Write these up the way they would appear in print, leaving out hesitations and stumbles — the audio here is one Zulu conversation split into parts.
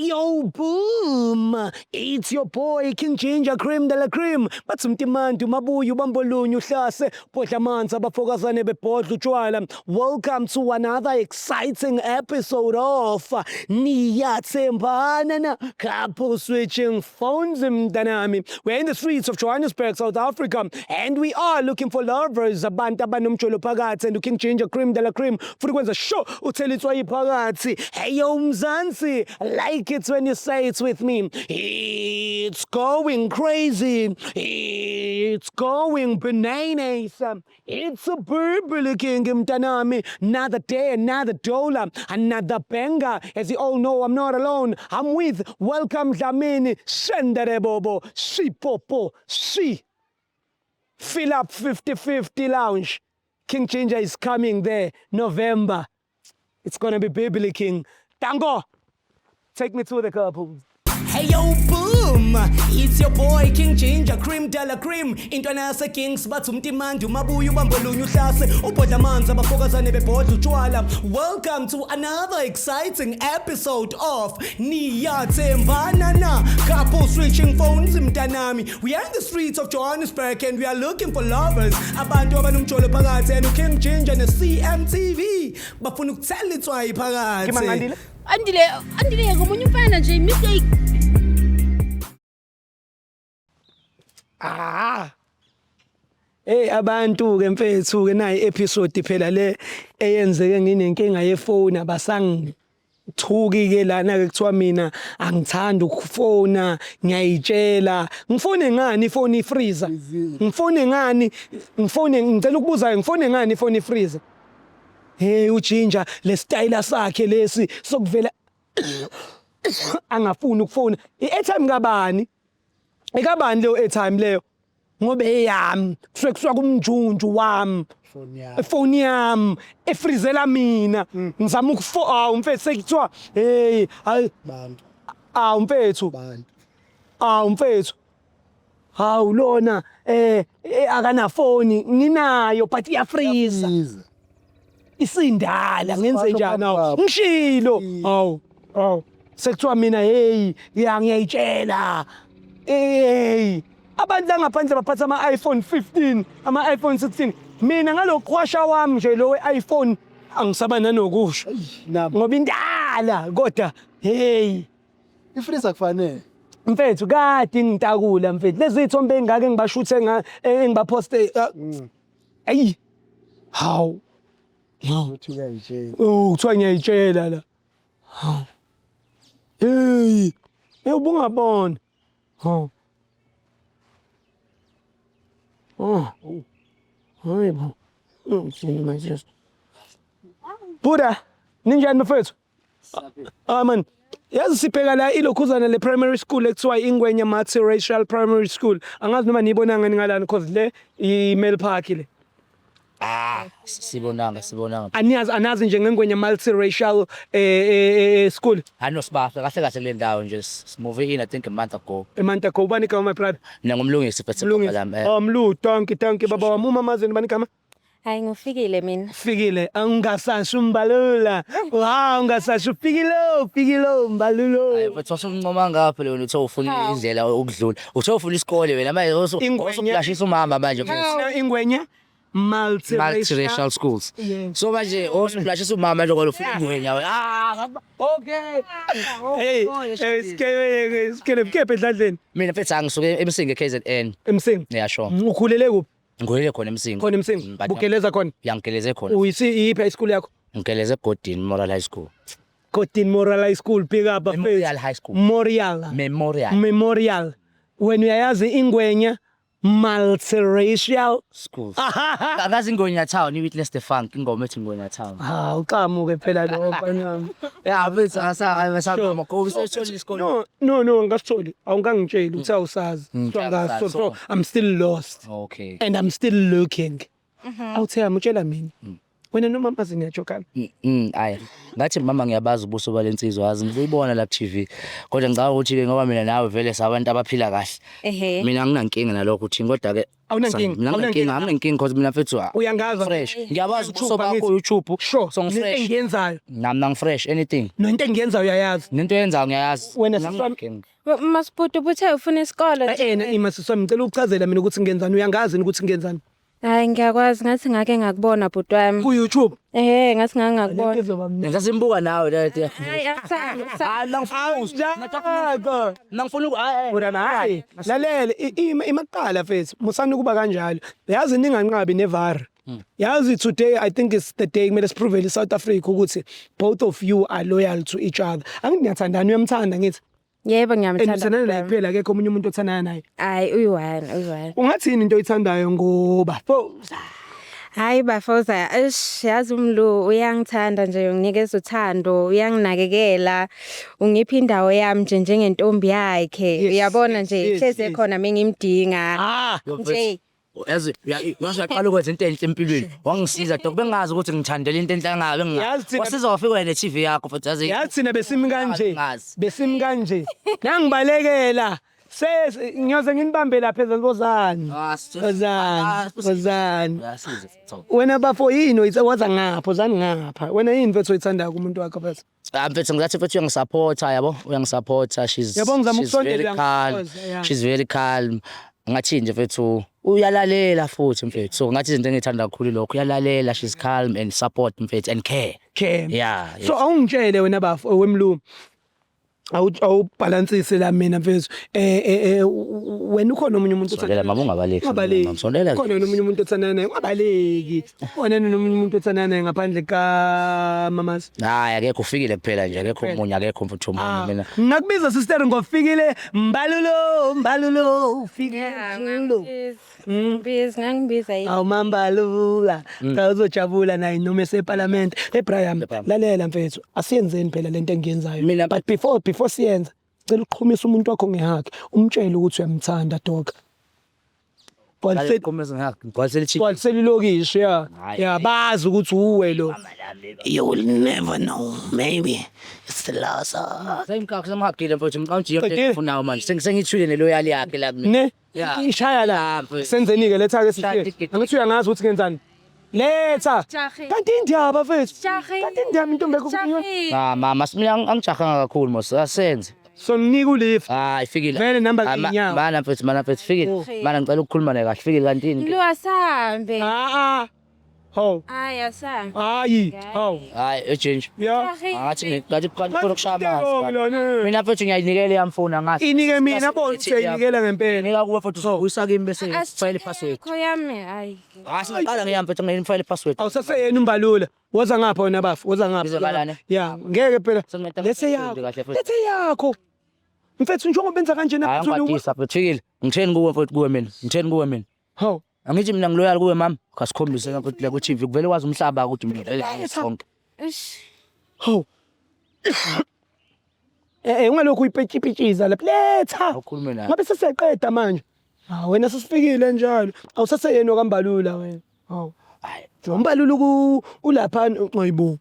Hey yo, boom! It's your boy King Ginger Cream de la Cream. Bathi umtimandu mabuye ubambolunye uhlase bhodla amanzi abafokazane bebhodla utshwala. Welcome to another exciting episode of Niyathembana na Couple Switching Phones mntanami. We're in the streets of Johannesburg, South Africa, and we are looking for lovers, abantu abanomjolo phakathi and King Ginger Cream de la Cream futhi kwenza sure uthela itswayi phakathi. Hey yo Mzansi, like it when you say it with me. It's going crazy. It's going bananas. It's a Burberry King mntanami. Another day, another dollar, another banger. As you all know, I'm not alone. I'm with Welcome Dlamini, Shendere Bobo, Shipopo, Shi. Fill up 50-50 Lounge. King Ginger is coming there, November. It's gonna be Bibli King. Tango, take me to the couple. Hey yo, boom! It's your boy King Ginger Cream de la Cream. Intwana yase Kings bathi umtimandi umabuye ubambolunye uhlase ubhodla amanzi abafokazane bebhodla utshwala. Welcome to another exciting episode of Niyathembana na Couple Switching Phones mntanami. We are in the streets of Johannesburg and we are looking for lovers. Abantu abanomjolo phakathi and King Ginger ne CMTV bafuna ukuthela itswayi phakathi. Ngimangandile. Andile, Andile ngomunye umfana nje mistake. Ah. Hey abantu ke mfethu ke nayi episode phela le eyenzeke nginenkinga yefoni abasangithuki ke lana ke kuthiwa mina angithandi ukufona ngiyayitshela ngifone ngani ifoni ifreezer ngifone ngani ngifone ngicela ukubuza ngifone ngani ifoni ifreezer. Hey uJinja le style sakhe lesi sokuvela angafuni ukufona i-airtime kabani ekabani leyo airtime leyo ngoba eyami kusuke kusuka kumnjunju wami ifoni yami efrizela mina ngizama ukufo awu mfethu sekuthiwa hey hayi bantu awu mfethu bantu awu mfethu Hawu lona akanafoni nginayo but iyafreeza. Iza. Isindala ngenze Isifasho njani awu? phambi Ngishilo. Mm. Hawu. Hawu. Sekuthiwa mina hey ya ngiyayitshela. Hey abantu la ngaphandle baphatha ama iPhone 15, ama iPhone 16. Mina ngaloqhwasha wami nje lo we-iPhone angisaba nanokusho. Nami. Ngoba indala kodwa hey Ifreezer kufanele. Mfethu kade ngitakula mfethu. Lezi zithombe engake ngibashuthe nga engibaphoste. Ayi. Hawu. Hawu. Uthi uyayitshela. Oh, kuthiwa ngiyayitshela la. Hawu. Hey. Hey ubungabona. Hawu. Oh. Hayi bo. Ngithini manje? Buda, ninjani mfethu? Ah man, yazi sibheka la ilokhuzana le primary school ekuthiwa Ingwenya Multiracial Primary School. Angazi noma niyibona ngani ngalana cause le i-Mail Park le. Ah, sibonanga sibonanga. Aniyazi anazi nje ngengwenya multiracial school. Hayi no sibahle kahle kahle kule ndawo nje simove in I think a month ago. A month ago ubani igama my brother? Mina ngumlungisi phethe Mlungisi. lami. Oh Mlu, thank you, thank you baba wami. Uma mazini bani igama? Hayi ngufikile mina. Fikile, ungasasho umbalula. Wow, ungasasho ufikile, ufikile umbalulo. Hayi mfethu wasuncoma ngapha wena uthe ufuna indlela ukudlula. Uthe ufuna isikole wena manje Ingwenya. usuplashisa umama manje mfethu. Sina Ingwenya multiracial Multiracial schools. Yes. So manje usuplashisa umama nje ngoba ufuna ingwenya wena. Ah, Okay. Hey, hey, sikele sikele kephi edladleni? Mina mfethu angisuke eMsinga KZN. Emsinga. Yeah sure. Ukhulele kuphi? Ngikhulele khona eMsinga. Khona eMsinga. Bugeleza khona. Ya ngigeleze khona. Uyisi iyiphi high school yakho? Ngigeleze eGodini Memorial High School. Godini Memorial High School big up bafethu. Memorial High School. Memorial. Memorial. Memorial. Wena uyayazi Ingwenya multiracial Schools. Akazi Ingwenya Town, i-Witness the Funk, ingoma ethi Ingwenya Town. Ah, uqhamuke phela lo mfana wami. Ya mfethu asasa gobe sesithola isikole. No, no, no, ngasitholi. Awungangitsheli ukuthi awusazi. So angazi. So, so I'm still lost. Okay. And I'm still looking. Awuthe utshela mina. Wena noma mazi niyajokana. Ayi ngathi mama ngiyabazi ubuso balensizwa, yazi ngiyibona la ku-TV, kodwa ngicabanga ukuthi-ke ngoba mina nawe vele sabantu abaphila kahle. Mina anginankinga nalokho uthini, kodwa-ke Awunankinga, mina anginankinga, anginankinga because mina mfethu Uyangazi. Fresh, ngiyabazi ubuso YouTube, bakho angithi? YouTube. Sure. So Nento ngi-fresh. engiyenzayo. Nami ngi-fresh anything. Nento engiyenzayo uyayazi. Nento oyenzayo ngiyayazi. Wena Mina sisi wami- anginankinga. Masibhuti ubuthe ufuna isikole. Eh ima sisi wami, ngicela ukuchazela mina ukuthi ngenzani, uyangazi yini ukuthi ngenzani? Hayi ngiyakwazi, ngathi ngake ngakubona bhuti wami. Ku YouTube. Ngathi ngake ngakubona. Izoba mnandi. Ngisasimbuka nawe le. Hayi akusazi. Hayi mina ngifuna Njalo. mina ngifuna hayi. Wena hayi, lalele imaqala mfethu, musani ukuba kanjalo. Yazi ninganqabi nevar. Yazi today I think it's the day kumele siprove South Africa ukuthi both of you are loyal to each other. Angithi niyathandana, uyamthanda ngithi. Yebo And ngiyamthanda. uthandana bhuti naye wami. kuphela, akekho omunye umuntu othandana naye. Hayi uyi-one, uyi-one. Ungathini into oyithandayo ngoba Foza? Hayi bafoza, eish yazi umlu uyangithanda nje, unginikeza uthando, uyanginakekela, ungipha indawo yami nje njengentombi yakhe. Uyabona nje hleze khona mengimdinga. Nje. Yazi yazi uyaqala ukwenza into enhle empilweni. Wangisiza dok, bengazi ukuthi ngithandela into enhle kangaka, Yazi bengazi. Wasiza wafika wena ne-TV yakho futhi yazi. Yazi thina besimi kanje. Ngazi. Besimi kanje. Nangibalekela. Ses ngiyoze nginibambe lapha ezalibozani. Ah, Ozani. Ozani. Uyasiza futhi. Wena bafo yini waza ngapha, ozani ngapha. Wena yini mfethu oyithandayo kumuntu wakho mfethu? Ah mfethu ngizathi mfethu uyangisupporta, yabo, uyangisupporta, she's Yabo, ngizama she's ukusondela, very calm, uyangisoza, yeah. she's very calm. Ngathi nje mfethu uyalalela futhi mfethu, so ngathi izinto engithanda kakhulu lokho, uyalalela, she's calm and support mfethu and care. Care. Yeah. So awungitshele wena bafo wemlungu. Awubhalansise la mina mfethu. Wena ukhona omunye umuntu Sondela mama, ungabaleki. Ungabaleki. Sondela. Ukhona omunye umuntu othandana naye, ungabaleki. Ukhona nomunye umuntu othandana naye ngaphandle ka mamazi? Hayi akekho, ufikile kuphela nje, akekho omunye, akekho mfuthu omunye mina. Ngakubiza sister ngofikile Mbalulo, Mbalulo ufikile. Mbalulo. Ngibiza, ngangibiza yini? Awu Mambalula, cha uzojabula naye noma eseParliament. Hey Brian, lalela mfethu, asiyenzeni phela lento engiyenzayo. Mina- But before siyenza, cela uqhumisa umuntu wakho ngehug, umtshele ukuthi uyamthanda dog. Gcwalisela ichip. Gcwalisela ilokishi, ya. Hhayi. Ya, bazi ukuthi uwe lo. You will never know. Maybe it's the last. Sengimkakho semhagile mfethu, ngicabanga ukuthi Qedile? yonke efunayo manje. Sengithwile neloyal yakhe la kumina. Ne? Yeah. Ishaya la. Yeah, mfethu. Senzeni ke, letha ke Shaya sifike. itikiti. Angithi uyangazi ukuthi ngenzani. Letha. Jahe. Kanti indaba mfethu. Jahe. Kanti indaba intombi yakho. Jahe. Ah mama, mina angijahanga kakhulu mos, asenze. So nginika ulift. Hayi fikile. Vele namba Ah, iy'nyawo. Mana mfethu, mana mfethu fikile. Mana ngicela ukukhuluma naye kahle, fikile kanti yini? Mlu asambe. Ah ah. Ho. Hayi asambe. Hayi. Ho. Hayi ejinja. Ya. Jahe. Ngathi ngathi kuqala ukushaya Wrong amanzi. lona. Mina mfethu ngiyayinikela iyamfuna ngathi. Inike mina bona ukuthi uyayinikela ngempela. Nika kuwe mfethu uzobuyisa kimi bese ngifakele i-password. Akho yami hayi. Hayi siqala ngiyami mfethu ngifakele i-password. Awusaseyena umbalula. Woza ngapha wena bafu, woza ngapha. Ngizobalana? Ya, ngeke phela. Sengingeta Lethe ngifakele yakho. kahle futhi. Lethe yakho. Mfethu njengoba benza kanjena Hayi mfethu ngikwatisa mfethu fikile. Ngitheni kuwe mfethu, kuwe mina. Ngitheni kuwe mina. Hawu. Angithi mina ngiloyal kuwe mama. Kasikhombise mfethu la ku TV kuvele wazi umhlaba ukuthi mina vele sonke. Eish. Hawu. Ungalokhu uyipetshipitshiza lapha. Letha. Awukhulume naye. Ngabe sesiyaqeda manje. Ah wena sesifikile njalo. Awusaseyena kambalula wena. Hawu. Hayi. Umbalula ku ulapha hayibo.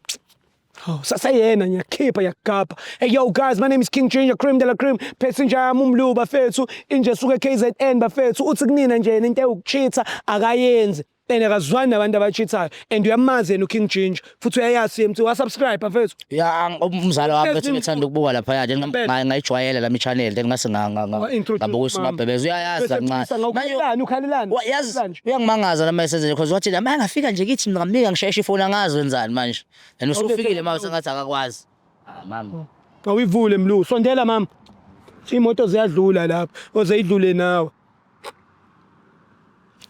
Hawu saseyena ngiyakhipha ngiyagabha. Hey yo guys, my name is King Ginger Cream de la Cream. Phethe nje yami umlu bafethu, inje suke KZN bafethu. Uthi kunina nje into ewukucheatha akayenzi. And akazwani nabantu abacheathayo. And uyamazi yena uKing Ginger. Futhi uyayazi CMT wa subscribe bafethu. Ya umzala wami Yes, mfethu ngithanda ukubuka lapha ya Impela. ngayijwayela lami channel then ngase Wa-introduce ngabukisa mama. umabhebeza uyayazi kancane. Manje Manje ukhalelani? Yazi uyangimangaza lama esenze because wathi la mangafika nje kithi mina ngamnika ngisheshe ifoni angazi wenzani manje. And usufikile manje sengathi akakwazi. Ah mama. Awuyivule mlu, sondela mama. Imoto ziyadlula lapha, ozeyidlule nawe.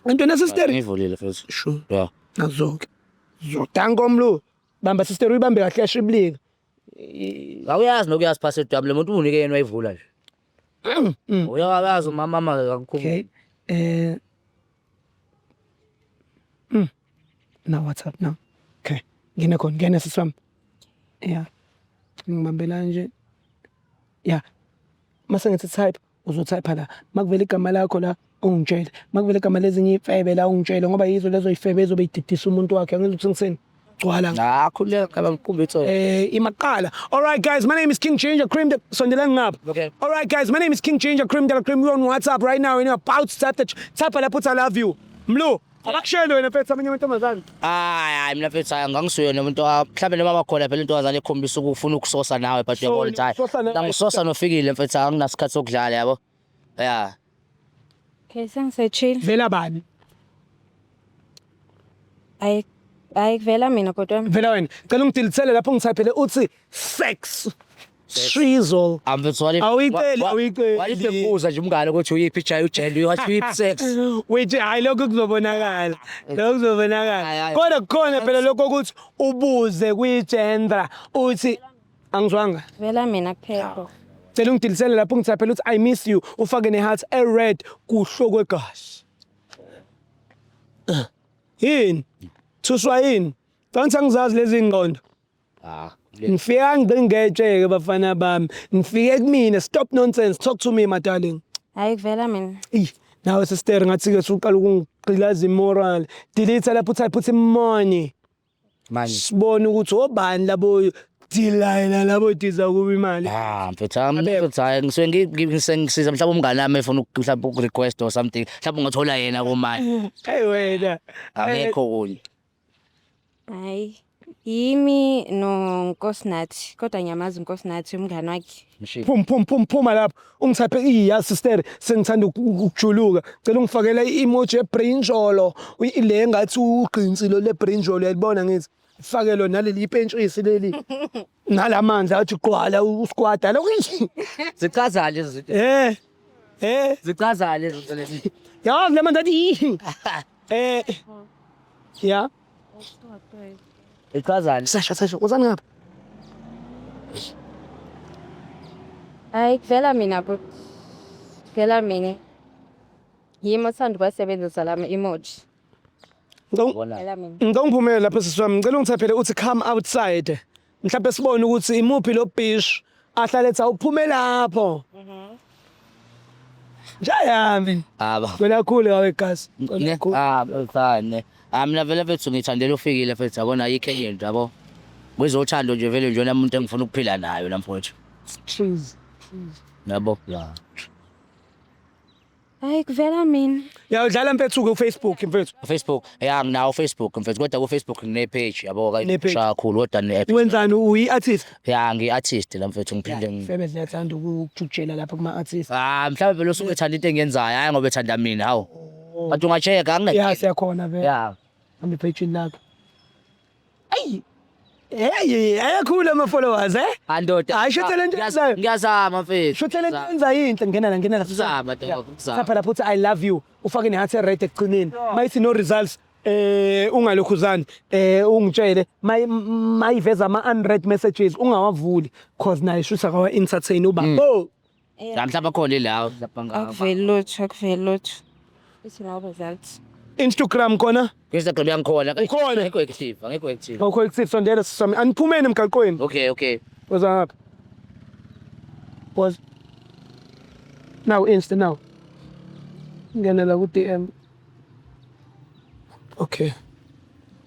Antwana sister. Ngivulile futhi. Sure. Yeah. Nazoke. Zotango mlu. Bamba sister uyibambe kahle yashibilika. Awuyazi nokuyazi password yami le muntu unike yena wayivula nje. Uyawazi umama mama kakhulu. Okay. Now what's up now? Okay. Ngena khona, ngena sisi wami. Yeah. Ngibambela nje. Yeah. Mase ngithi type, uzotype la. Makuvela igama lakho la ungitshele. Makuvela igama lezinye ifebe la ungitshele ngoba yizo lezo ifebe ezobe ididisa umuntu wakhe. Angizwa ukuthi ngisini. Gcwala. Ah, khululeka baba mqumbi. Imaqala. All right guys, my name is King Ginger Cream de sondelani ngapha. Okay. All right guys, my name is King Ginger Cream de la Cream. We're on WhatsApp right now and you're about to tap the tap lapho uthi I love you. Mlu, abakushele wena mfethu amanye amantombazane. Hayi hayi, mina mfethu, hayi, ngangisuye nomuntu mhlawumbe noma bakhona phela intombazane ekhombisa ukufuna ukusosa nawe, but uyabona ukuthi hayi, Ukusosa nawe. ngisosa nofikile mfethu, anginasikhathi sokudlala, yabo, yeah. Okay, sengisechile. Vela bani? Ayi ayi, kuvela mina kodwa. Vela wena. Cela ungidilithele lapho ngithaphele uthi sex. Shrizzle. Mfethu wali Awuyiceli, awuyiceli. Walibhekuza nje umngane ukuthi uyiphi ijayi ujele, wathi uyiphi sex. Wait, hayi, lokho kuzobonakala. Lokho kuzobonakala. Hayi, hayi. Kodwa kukhona phela lokho ukuthi ubuze kwi-gender uthi angizwanga. Vela mina kuphela. Cela ungidilisele lapho ngithaphele uthi I miss you, ufake ne-heart e-red kuhlo kwegazi. Yini? Thuswa yini? Canthi angizazi lezi ngqondo. Ah. Ngifika ngingetshe-ke bafana bami. Ngifike kumina, stop nonsense, talk to me my darling. Hayi, kuvela mina. Eyi, nawe sister, ngathi-ke suqala ukungigqilaza imoral. Delete lapho utype uthi money. Manje Sibone ukuthi obani labo dilayela labo diza kuba imali. Ah, mfethu, mfethu, hayi, ngisuke ngisiza mhlawumbe umngane wami efuna mhlawumbe ukurequest or something, mhlawumbe ungathola yena kumanje. Hey wena. Angekho kunye. Hayi. Yimi noNkosinathi, kodwa ngiyamazi uNkosinathi, umngane wakhe. Mshini. Phum phum phum, phuma lapho. Ungithaphe iya sister, sengithanda ukujuluka. Cela ungifakele i-emoji ebrinjolo. Le ngathi ugqinsilo lebrinjolo, uyalibona ngithi. Fake lo naleli ipentshisi leli. Nalamanzi athi gqwala usquada lo. Zichaza lezi zinto. Eh. Eh. Zichaza lezi zinto lezi. Yazi lamanzi athi Ya. Ichazani? Sasha Sasha, uzani ngapha? Hayi, kuvela mina bro. Kuvela mina. Yimi othanda ukwasebenzisa lama emoji. Bona. Kuvela mina. Ngicela ungiphumele lapho sisi wami. Ngicela ungithaphele uthi come outside. Mhlawumbe sibone ukuthi imuphi lo bish ahlale ethi awuphume lapho. Njayami. Aba. Wena khulu kawe gazi. Ne, ah, fine. Ah, mina vele mfethu ngithandela ufikile mfethu, yabona, ayikho enye into, yabo. Kwezothando nje vele nje umuntu engifuna ukuphila nayo la mfowethu. Trees. Yabo. Ya. Hayi, kuvela mina. Ya, udlala mfethu ku Facebook mfethu. Facebook, ya, nginawo Facebook mfethu, kodwa ku Facebook ngine page, yabo, Ne-page. kayisha kakhulu kodwa ne app. Wenzani, uyi artist? Ya, ngi artist la mfethu, ngiphinde Febe ziyathanda ukujukujela lapha kuma artist. Ah, mhlawumbe vele usuke ethanda into engiyenzayo, hayi ngoba ethanda mina, hawu. Kanti ungacheka angina. Ya, siyakhona vele. Ya. Hambe page lakho. Ayi. Hey, ayakhula ama followers eh? Andoda. Hayi, shuthe lento yenzayo. Ngiyazama mfethu. Shuthe lento yenza yinhle, ngena la, ngena la. Kuzama, dog, kuzama. Thapha lapho uthi I love you, ufake ne-heart red ekugcineni. Mayithi no results, ungalokhuzani, ungitshele mayiveza ama unread messages ungawavuli cause naye shuthi akawa entertain uba. Oh, La mhlawumbe khona ilawo lapha nga. Akuveli lutho, akuveli lutho. Ithi no results. Instagram khona? Instagram yangikhona. Ukhona? Ngekho active, angekho active. Awukho active, sondela sisami. Aniphumeni emgaqweni. Okay. Woza ngapha. Pause. Now Insta now. Ngena la ku DM. Okay.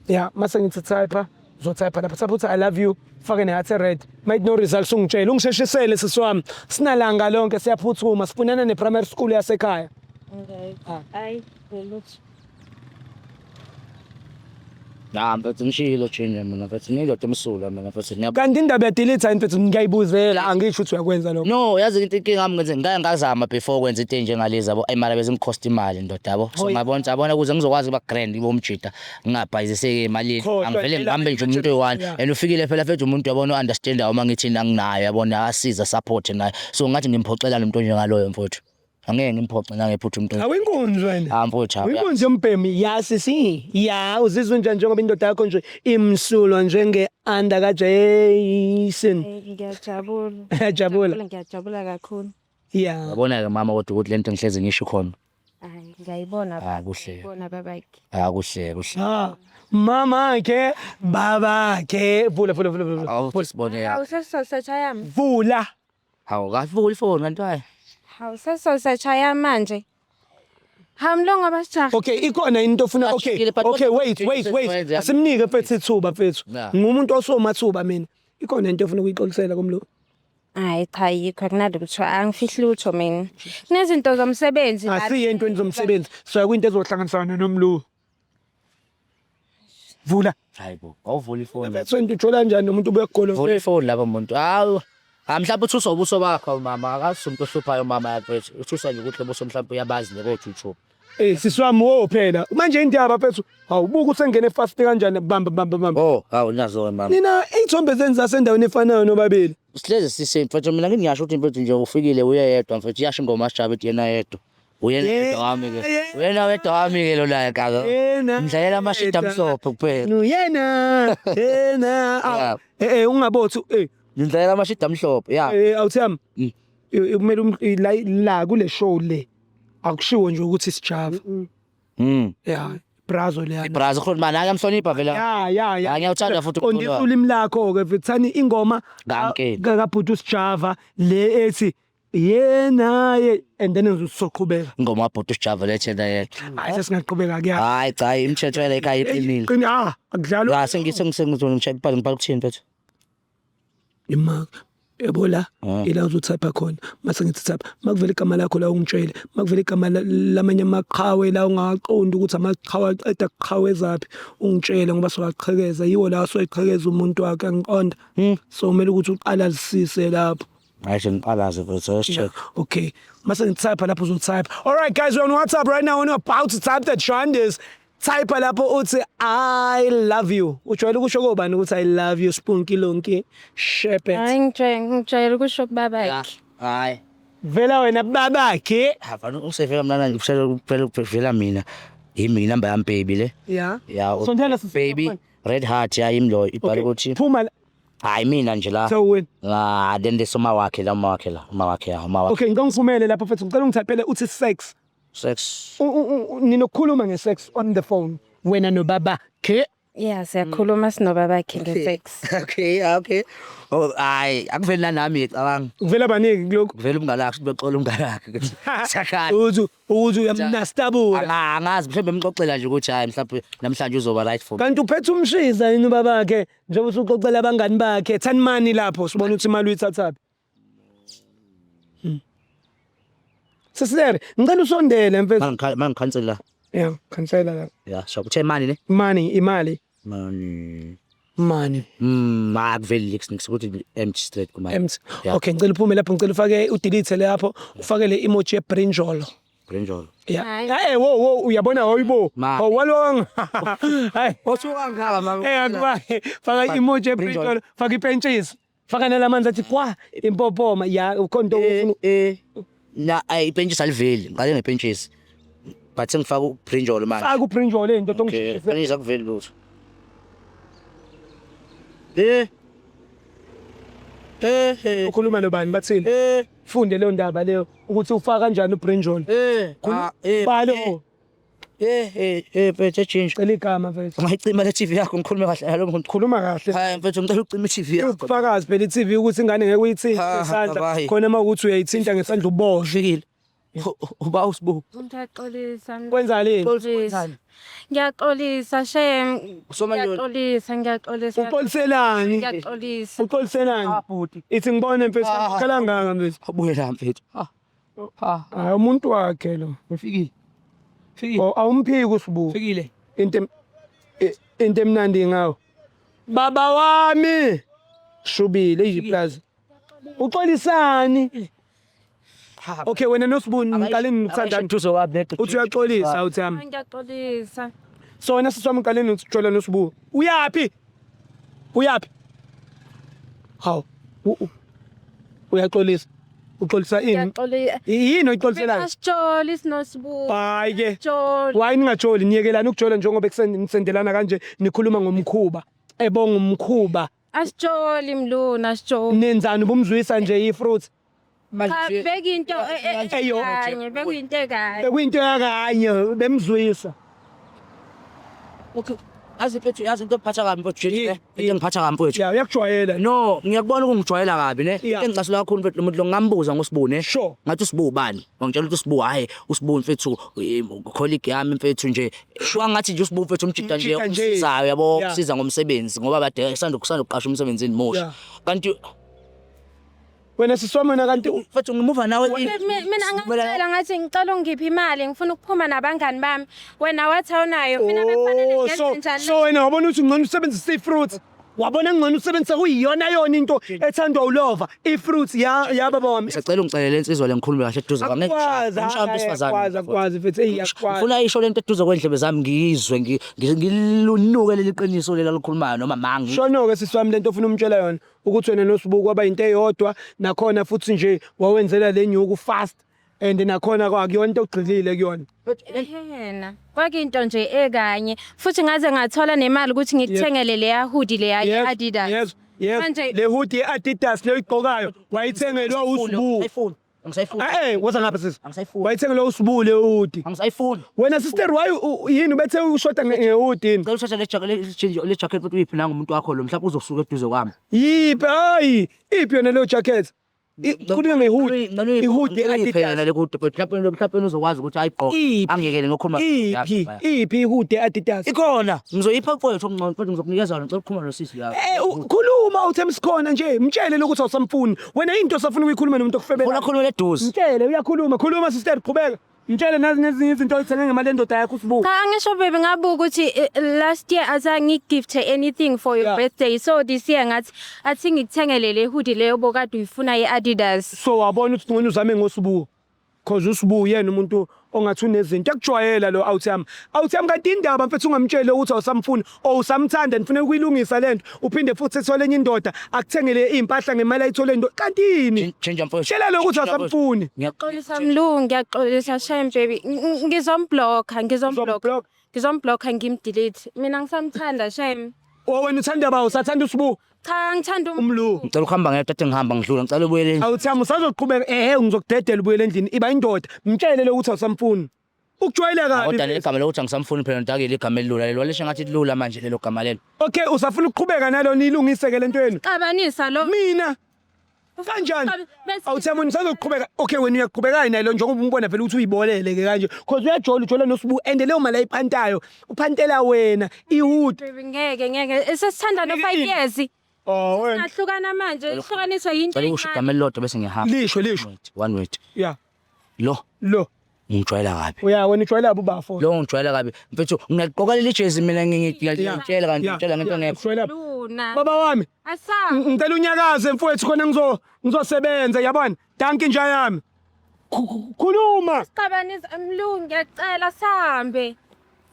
Yeah, mase ngithi type, uzotype lapha, type uthi I love you, fake ne-heart red. Might no results ungitshele, ungisheshisele sisi wami. Sinalanga lonke, siyaphuthuma, sifunana ne-primary school yasekhaya. Okay. Hayi, kuveli lutho. Na mfethu, ngishilo nje mina mfethu, ngiyindoda emsulwa mina mfethu. Kanti indaba ya delete mfethu ngiyayibuzela, angisho ukuthi uyakwenza lokho. No, yazi into, inkinga yami ngenze ngake ngazama before kwenza into enjengalezi, yabo. Imali bezingikhosta imali ndoda, yabo. So Hoyi. ngabona ukuthi, yabona, ukuze ngizokwazi ukuba grand ibo umjida, ngingabhayiziseki emalini. Khohlwa Angivele impela. ngihambe nje umuntu oyi-one. And ufikile phela mfethu umuntu, yabona, u-understandayo uma ngithi anginayo, yabona, asiza support naye. So ngathi ngimphoxela nomuntu onjengaloyo mfowethu. Angeke ngimphoxe nangephutha umuntu. Awinkunzi wena. Ah mfowethu. Uyinkunzi yombhemi, ya sisi. Ya, uzizwa njani njengoba indoda yakho nje imsulwa njenge-under kaJason? Ngiyajabula. Uyajabula? Ngiyajabula kakhulu. Ya. Yabona-ke mama, kodwa ukuthi lento ngihlezi ngisho khona. Hayi, ngiyayibona. Ah, kuhle. Ngiyayibona babakhe. Ah, kuhle kuhle. Ah, mama ke baba ke, vula vula vula vula. Awu sibone ya. Hawu, sesizosetsha yami. Vula. Hawu, kavula ifoni kanti hayi. Hawu, sesizosetsha yami manje. Ha mlungu abasijaha. Okay, ikhona into ofuna okay. Ashikile, but Okay, kodwa- wait, wait, wait. Wenze- Asimnike mfethu ithuba mfethu. Yeah. Ngumuntu osomathuba mina. Ikhona into ofuna ukuyixolisela kumlo. Hayi cha yikho akunalutho angifihli lutho mina. Kunezinto zomsebenzi la. Asiye entweni zomsebenzi. Soya kwinto ezohlanganisana nomlu. Vula. Hayi bo, awuvula ifoni. Mfethu wena ujola kanjani nomuntu ubuya Vula kugolo? ifoni lapho muntu. Hawu. Ah mhlawumbe uthuswa ubuso bakho mama, akazi umuntu ohluphayo mama yakho. Uthuswa nje ukuthi lobuso mhlawumbe uyabazi ne ko YouTube. Eh sisi wami wo phela. Manje indaba mfethu, awubuka usengene fast kanjani bamba bamba bamba. Oh, hawu nazo mama. Nina iy'thombe zenu zasendaweni efanayo nobabili. Sihlezi sise mfethu mina ngiyasho ukuthi mfethu nje ufikile uye yedwa mfethu iyasho ingoma sijaba ethi yena yedwa. Uyena Yeah, wedwa wami ke. yeah. Uyena wedwa wami ke lona kaka. Yena Ngidlalela amashidi yedwa. amhlophe kuphela. Nguyena, yena. Yeah. Eh eh ungabothi eh Ngidlalela amashidi amhlophe. Yeah. eh awuthami. Mm. Kumele la la kule show le. Akushiwo nje ukuthi sijava. Yeah, brazo le. Ibrazo khona mana ayamhlonipha vela. Ya ya ya. Ya, ngiyawuthanda futhi umculo Qondisa wakhe. ulimi lakho ke mfethu ingoma Ngamkeli. kaBhuti uSjava le ethi yena ye and then uzoqhubeka. Ingoma kabhuti uSjava lethena yedwa. Hayi sesingaqhubeka kuya. Hayi cha imithetho yale ekhaya iqinile. Qini ah akudlalwa. La sengithi ngizongishaya ibhali ngibhala ukuthini mfethu. Ima yabo la ila uzotype khona mase ngithi type makuvela igama lakho la ungitshele makuvela igama lamanye amaqhawe la ungaqondi ukuthi amaqhawe aqeda kuqhawezaphi ungitshele ngoba sowaqhekeza yiwo la soyiqhekeza umuntu wakhe angiqonda so kumele ukuthi uqalazisise lapho. Hayi nje ngiqalaze mfethu let's check. Okay. Mase ngitype lapho uzotype. All right guys, we're on WhatsApp right now and we're about to type the trend Type lapho uthi I love you. Ujwayele ukusho kobani ukuthi I love you Spunky Lonki Shepherd. Hayi ngijwayele ukusho kubabakhe. Hayi. Vela wena babakhe. Havana usevela mina nje kuphela kuphela mina. Yimi inamba yami baby le. Yeah. Ya Sondela sisi. baby red heart ya yimi lo ibhala ukuthi Phuma la. hayi mina nje la. So wena. Ah then there's uma wakhe la uma wakhe la uma wakhe ya uma wakhe. Okay, ngicela ungivumele lapho mfethu ngicela ungithaphele uthi sex. Sex. Ninokukhuluma nge-sex on the phone wena nobabakhe. Yeah, siyakhuluma sinobabakhe nge-sex. Okay, okay. Oh hayi akuveli nami ngicabanga. Kuvela baningi kulokhu. Kuvela umngane wakhe bexola umngane wakhe. Sakhala. Uthi uyamnastabula. Angazi mhlawumbe emxoxela nje ukuthi hayi mhlawumbe namhlanje uzoba right for me. Kanti uphethe umshiza yini ubabakhe njengoba usuxoxela abangani bakhe 10 money lapho sibona ukuthi imali uyithathaphi. Sisere, ngicela usondele mfethu. Mangikhansela. Yeah, khansela la. Yeah, so kuthe mani ne? Money, imali. Money. Money. Akuveli nix nix ukuthi empty straight kuma. Empty. Yeah. Okay, ngicela uphume lapho ngicela ufake udelete lapho, ufake le emoji yebrinjolo. Brinjolo. Yeah. Eh wo wo uyabona hayibo. Ma. Awalwanga. Hayi. Osuka ngaba mama. Eh akuba faka emoji Brinjolo. yebrinjolo, faka ipentshisi. Faka nalamanzi athi kwa impopoma ya ukhonto ufuna Na ay ipentshisi aliveli. Ngiqale ngepentshisi. But sengifaka ubrinjolo manje. faka ubrinjolo into Okay, ongishise. ipentshisi akuveli lutho. Eh. Eh eh. Ukhuluma nobani bathini? Eh Funde leyo ndaba leyo ukuthi ufaka kanjani ubrinjolo. eh. Ah, eh. Balo. Eh eh eh mfethu change. Cela igama mfethu. Ungayicima le TV yakho ngikhulume kahle nalo muntu. Khuluma kahle. Hayi mfethu ngicela ucime i-TV yakho. Ubufakazi phela i-TV ukuthi ingane ngeke uyithinte Ha, ngesandla. babayi. Khona uma ukuthi uyayithinta ngesandla uboshwe. Ufikile. Uba usibu. Ngiyaxolisa. Kwenzaleni? Ngiyaxolisa. Ngiyaxolisa shem. Usomanje- Ngiyaxolisa, ngiyaxolisa. Uxoliselani? Ngiyaxolisa. Uxoliselani? Bhuti. Ithi ngibone mfethu Ah. khala ngaka mfethu. Abuye la mfethu. Ha. Ha. Hayi umuntu wakhe lo. Ufikile. Fikile. Oh awumphiki usibu. Fikile. Into into emnandi ngawo. Baba wami. Shubile ijiplaza. Uxolisani? Okay wena noSibu niqale nithanda Nthuso wami uthi uyaxolisa uthi yami. Ngiyaxolisa. So wena sisi wami uqale nokuthola noSibu. Uyapi? Uyapi? Hawu. Uyaxolisa. Uxolisa ini? Ngiyaxolisa. Yini oyixoliselayo? Asijoli sinosibu. Hayi ke. Joli. Why ningajoli niyekelani ukujola njengoba nisendelana kanje nikhuluma ngomkhuba. Ebonga umkhuba. Asijoli mluna asijoli. Nenzani ubumzwisa nje ifruit. Cha bekuyinto Eyo. ekanye, bekuyinto ekanye. Bekuyinto yakanye bemzwisa. Okay. Yazi mfethu, yazi into engiphatha kabi mfethu, Yeah, ne? Into engiphatha kabi mfethu. Ya, uyakujwayela. No, ngiyakubona ukungijwayela kabi ne. Yeah. Engicasula kakhulu mfethu lo muntu lo ngambuza ngoSibu ne. Sure. Ngathi uSibu ubani? Wangitshela ukuthi uSibu hhayi uSibu mfethu colleague yami mfethu nje. Wangathi nje uSibu mfethu umjita nje Umjita nje. umsizayo yabo, Yeah. usiza ngomsebenzi ngoba bade sanda kusanda kuqasha umsebenzini musha. Yeah. Kanti Wena sisi wami wena kanti mfethu ngimuva nawe Mina ngacela ngathi ngicela ungiphe imali ngifuna ukuphuma nabangani bami. Wena wathi awunayo. Mina bekufanele Oh, ngenze so njani? so wena wabona ukuthi ngcono usebenzise i-fruits. Wabona ngcono usebenzisa kuyiyona yona into ethandwa ulova, i-fruits ya ya baba wami. Ngisacela ungicelele insizwa le ngikhulume kahle eduze kwami. Akukwazi, Ngishaya wesifazane. akukwazi, akukwazi mfethu, eyi akukwazi. Ngifuna isho lento eduze kwendlebe zami ngiyizwe ngilunuke leli qiniso leli alikhulumayo noma mangi. Shono-ke sisi wami lento ofuna umtshela yona ukuthi wena noSibuku kwaba into eyodwa nakhona futhi nje wawenzela le nyuku fast and nakhona kwakuyona into ogxilile kuyona. Yena kwakinto nje ekanye futhi ngaze ngathola nemali ukuthi ngikuthengele leya hoodie leya ye-Adidas. Yes. Manje- Le hoodie ye-Adidas le oyigqokayo wayithengelwa uSibu. Angisayifuni. Angisayifuni. Eh, woza ngapha sisi. Angisayifuni. Wayithengelwa uSibu le hoodie. Angisayifuni. Wena sister why yini ubethe ushoda ngehoodie yini? Ngicela uthathe le jacket le jacket futhi uyiphi nangu umuntu wakho lo mhlawumbe uzosuka eduze kwami. Yiphi hayi iphi yona leyo jacket? Khuluma ngehoodie. Ihoodie Uyiphi yena ye-Adidas. le hoodie but mhlawumbe uzokwazi ukuthi ayigqoke. Iphi? Angiyekele ngokukhuluma. Iphi? Iphi ihoodie ye-Adidas? Ikhona. Ngizoyipha mfowethu omncane futhi ngizokunikeza yona ngicela ukukhuluma nosisi yakho. Eh khuluma uthi emsikhona nje mtshele lokuthi awusamfuni. Wena into osafuna ukuyikhuluma nomuntu Funa okufebela. khuluma eduze. Mtshele uyakhuluma, khuluma sister qhubeka. Mtshele nazi nezinye izinto oyithenge ngemali endoda yakho uSibu. Cha ngisho baby ngabuka ukuthi last year azange ngigifte anything for your birthday, so this year ngathi athi ngikuthengele le hoodie leyo bokade uyifuna ye-Adidas. So wabona ukuthi ngcono uzame ngoSibu. Cause uSibu yena umuntu ongathi unezinto yakujwayela lo outie yami. Outie yami kanti indaba mfethu ungamtsheli ukuthi awusamfuni or usamthanda nifuna ukuyilungisa lento uphinde futhi ethole enye indoda akuthengele impahla ngemali ayithole indoda kanti yini? Change mfowethu. Tshela lo ukuthi awusamfuni. Ngiyaxolisa mlungu, ngiyaxolisa shame baby. Ngizomblocka, ngizomblocka. Uzomblock? Ngizomblocka ngimdelete. Mina ngisamthanda shame. O wena uthanda ba usathanda uSibu Cha ngithanda umlu. Ngicela ukuhamba ngedwa ade ngihamba ngidlula ngicela ubuyele endlini. Outie yami usazoqhubeka ehe ngizokudedela ubuyele endlini iba indoda mtshele lo ukuthi awusamfuni. Ukujwayele kabi. Kodwa leli gama lokuthi angisamfuni phela ndakile igama elilula lelo walisho ngathi lilula manje lelo gama lelo. Okay usafuna ukuqhubeka nalo nilungise ke lento yenu. Xabanisa lo. Mina kanjani? Outie yami usazoqhubeka. Okay wena uyaqhubeka nayo njengoba umbona vele ukuthi uyibolele ke kanje. Cause uyajola ujola noSibu and leyo mali ayipantayo uphantela wena ihood. Baby ngeke ngeke sesithanda no 5 years. Oh wena Singahlukana manje, ihlukaniswa yinto Ngicela ukusho igama elilodwa bese ngiyahamba. lisho lisho. One word. Yeah. Lo Lo ngijwayela kabi. uya wena ujwayela ubafo. Lo ngijwayela kabi. Mfethu ngiyaqoka leli jezi mina ngiyakutshela kanti ngitshela ngento engekho. Ujwayela. Luna. Baba wami Asa. ngicela unyakaze mfowethu khona ngizosebenza yabona. Dankie nja yami. Khuluma. Xabanisa mlungu ngiyacela sambe.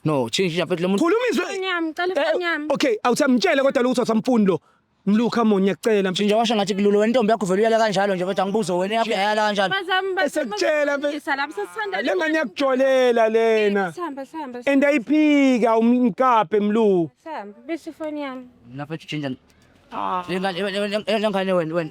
No, change mfethu lo muntu. Khuluma izwe. Ifoni yami, ngicela ifoni yami. Okay, awuthamtshele kodwa lo ukuthi awusamfuni lo. Mlu come on ngiyacela mfethu. Nje washo ngathi kulula wena intombi yakho vele uyala kanjalo nje mfethu angibuze wena yakho uyala kanjalo. Bazami Esekutshela mfethu. Lapho sesithanda. Le ngane yakujolela lena. Sihamba sihamba And ayiphika umkape mlu. sihamba. Bese ifoni yami. Mina mfethu change. Le ngane wena wena.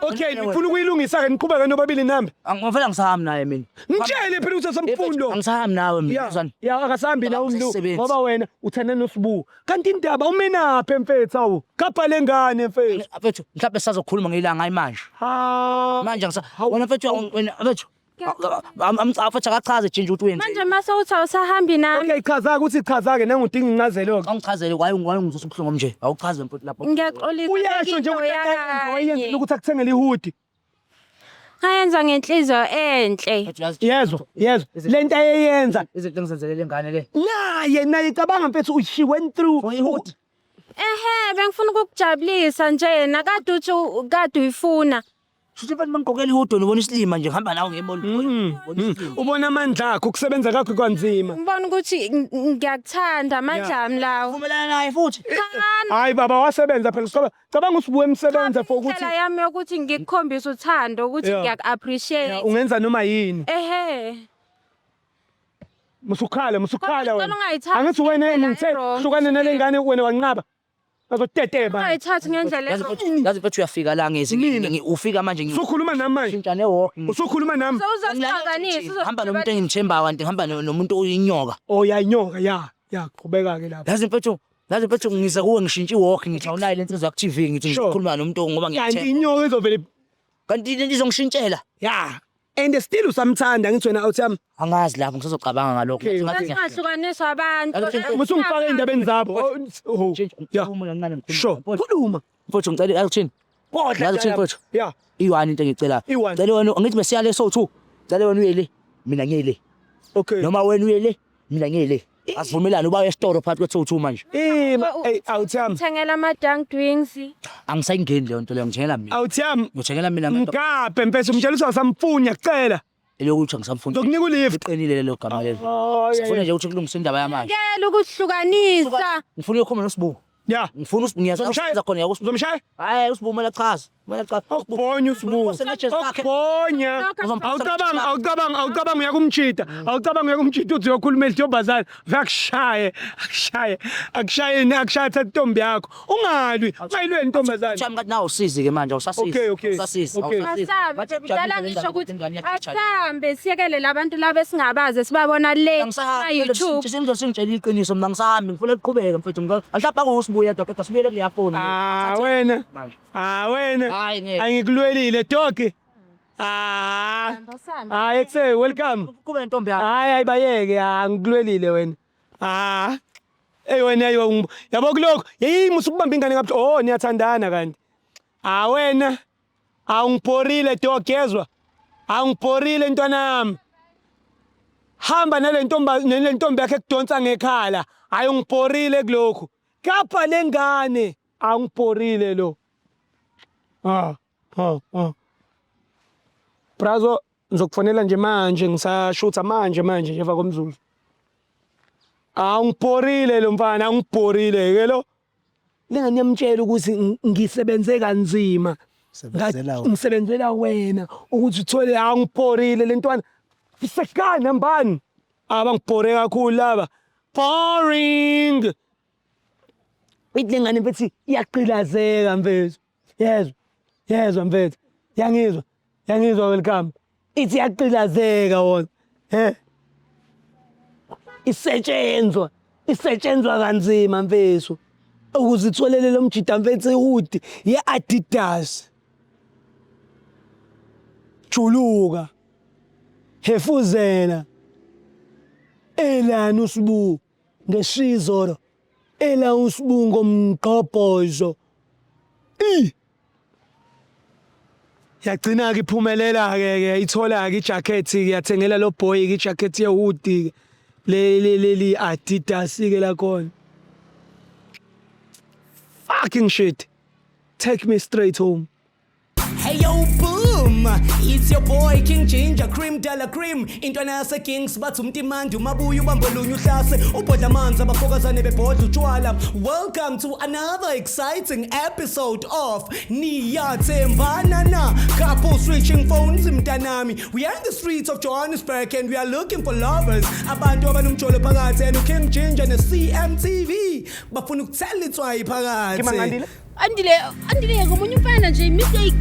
Okay, ngifuna ukuyilungisa ke niqhubeke nobabili nami. Angivela ngisahambi naye mina. Ngitshele phela ukuthi awusamfuni lo. Angisahambi nawe mina. Ya, Uzwani? ya akasambi nawe umlu Angisasebenzi. ngoba wena uthanda noSibu. Kanti indaba umenaphi mfethu awu? Kapha lengane mfethu. Mfethu mhlawumbe sisazokhuluma ngelanga hayi manje. Ha. Manje angisa wena mfethu wena mfethu amfethu akachaze nje ukuthi wenze. Manje mase uthi awusahambi nami. Okay, chaza ukuthi chaza ke nangudinga incazelo ke. Angichazele waye waye ngizwisa ubuhlungu nje. Awuchaze mfethu lapho. Ngiyaxolisa. Uyasho nje into ukuthi yakanye. wayenzile ukuthi akuthengele ihoodie. Ngayenza ngenhliziyo enhle. Mfethu yazi Yezwa, yezwa. Lento ayeyenza izinto engizenzele lengane le. naye naye cabanga mfethu she went through For ihoodie. Ehhe, bengifuna ukukujabulisa nje nakade uthi kade uyifuna. Shuthi mfethu mangigqokela ihoodie ubona isilima nje ngihamba nawe ngemall. Ubona amandla akho ukusebenza kwakho kwanzima. Ngibona ukuthi ngiyakuthanda amandla ami lawo. Vumelana naye futhi. Cha, Hayi baba wasebenza phela siqaba cabanga usibuye emsebenza for ukuthi indlela yami yokuthi ngikukhombise uthando ukuthi ngiyaku-appreciate. Ya, ungenza noma yini. Ehhe. Musukhala musukhala Kodwa wena. ngicela ungayithathi Angithi wena ngendlela ngithe e-wrong. hlukane nalengane wena wanqaba. Azotetema. Ungayithathi ngendlela Yazi e-wrong. mfethu yazi mfethu uyafika la ngezi ufika manje Usukhuluma nami manje. ngishintsha newalk. Usukhuluma nami. Sewuzosixabanisa, Hamba nomuntu engimthembayo kanti ngihamba nomuntu oyinyoka. Oh ya inyoka ya. Ya, qhubeka ke lapho. Yazi mfethu, ngiza kuwe ngishintshe i-walk, ngithi awunayo le nsizwa ku-TV, ngithi ngikhuluma nomuntu ngoba Kanti ngiyathemba. Inyoka izovele. Kanti lento izongishintshela. Ya. And still usamthanda, ngithi wena outie yami. Angazi lapho, ngisazocabanga ngalokho. Okay. Ngathi Singahlukaniswa abantu. Usungifaka ey'ndabeni zabo. Oh, ya. Khuluma kancane, ngikhuluma. Sure. Khuluma. Mfowethu, ngicela, akuthini? Bodla. Yazi uthini, mfowethu? Ya. Iyi-one into engicelayo. Iyi-one. Cela wena, angithi besiya le so-two. Cela wena uye le, mina ngiye le. Noma wena uye le, mina ngiye le. Asivumelane uba esitoro phakathi kwethu manje. Eh, hey, outie yami. Thengela ama-dunk drinks. Angisayingeni leyo nto leyo, ngithengela mina. Outie yami. Ngithengela mina ngento. Mgabhe mfethu, umtshela ukuthi awusamfuni, ngiyacela. Elokuthi angisamfuni. Ngizokunika ulift. Liqinile lelo gama lelo. Oh, yeah, Sifuna nje ukuthi kulungiswe indaba yamanje. Kela ukuhlukanisa. Ngifuna ukukhuluma noSibu. Ngifuna Uzomshaya? ngiyaza khona yakuSibu. Uzomshaya? Hayi, uSibu kumele achaze. Kumele achaze. Awubhonya uSibu. Awubhonya. Awucabanga uyakumchita. Awucabanga uyakumchita uthi uyokhuluma ehlobazana. Uyakushaye, akushaye, akushaye, akushaye, thatha intombi yakho. Ungalwi, ungayilweni intombazane. Chami, ngathi nawe usizi ke manje, awusasizi. Okay. Awusasizi. Okay. Awusasizi. Asambe, Bathi kudala jabulile ngisho ukuthi ingane yakhe ijabulile. asambe siyekele labantu laba esingabazi esibabona le ma-YouTube. Sengitshela iqiniso, mina ngisahambi, ngifuna ukuqhubeka mfethu. Mhlawumbe akusibuya yedwa, kodwa sibuyele kuleya foni. Ah wena. Manje. Ah wena. Hayi, ngeke. Angikulwelile dog. Ah. Hayi, ekse welcome. Kube nentombi yakho. Hayi, ayibayeke, angikulwelile wena. Ah. Ey wena, ayiwa yabo kulokho. Yeyi, musukubamba ingane ngabe. Oh, niyathandana kanti. Ah wena. Awungibhorile dog, yezwa. Awungibhorile ntwana yami. Hamba nale ntombi, nale ntombi yakhe ekudonsa ngekhala. Hayi, ungibhorile kulokhu. Kapha lengane. Awungibhorile lo. Ah, ah, ah. Brazo, ngizokufonela nje manje, ngisashutha manje manje nje emva komzuzu. Awungibhorile lo mfana, awungibhorile ke lo. Lengane iyamtshela ukuthi ngisebenze kanzima. Sebenzela wena. Ngisebenzela wena ukuthi uthole, awungibhorile le ntwana. Isekana mbani? Abangibhore kakhulu laba. Boring. Ithi lengane mfethu iyaqilazeka mfethu. Yezwa. Yezwa mfethu. Yangizwa. Yangizwa, welcome. Ithi iyaqilazeka wona. He. Isetshenzwa. Isetshenzwa kanzima mfethu. Ukuze itholele lo mjida mfethu ihoodie ye-Adidas. Juluka. Hefuzela. Elani uSibu ngeshizoro. Ela uSibu ngomgqobhozo. I Yagcina ke iphumelela ke ithola ke ijacket ke, yathengela lo boy ke ijacket ye hoodie le le le Adidas ke la khona. Fucking shit. Take me straight home. Hey yo, boom! It's your boy King Ginger Cream Della Cream. Intwana yase Kings, bathi umtimandi umabuya ubambo lunye uhlase ubhodla amanzi abafokazane bebhodla utshwala. Welcome to another exciting episode of Niyathembana Na Couple Switching Phones mntanami. We are in the streets of Johannesburg and we are looking for lovers. Abantu abanomjolo phakathi, and King Ginger ne CMTV bafuna ukuthela itswayi phakathi. Andile, Andile, ngomunye umfana nje mistake.